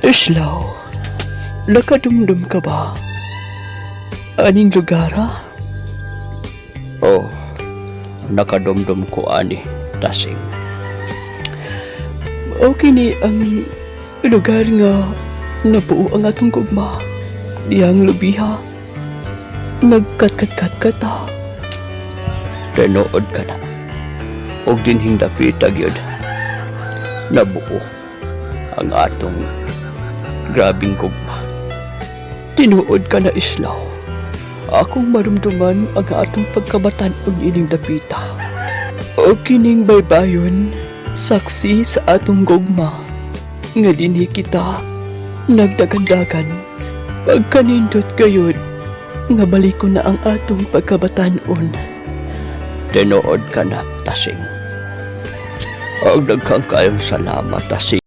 Islaw, nakadumdum ka ba? Aning lugar, ha? Oh, nakadumdum ko ani, Tasing. Okay ni ang lugar nga nabuo ang atong gugma. Diyang lubiha. Nagkat-kat-kat ta. Tinuod ka na. Og dinhing dapita gyud nabuo ang atong grabing gugma. Tinuod ka na, Islaw. Akong marumduman ang atong pagkabatan-on ining dapita. O kining baybayon, saksi sa atong gugma. Nga dinhi kita nagdagandagan. Pagkanindot gayud nga balikon na ang atong pagkabatan-on. Tinuod ka na, Tasing. Og daghang kayong salamat, Tasing.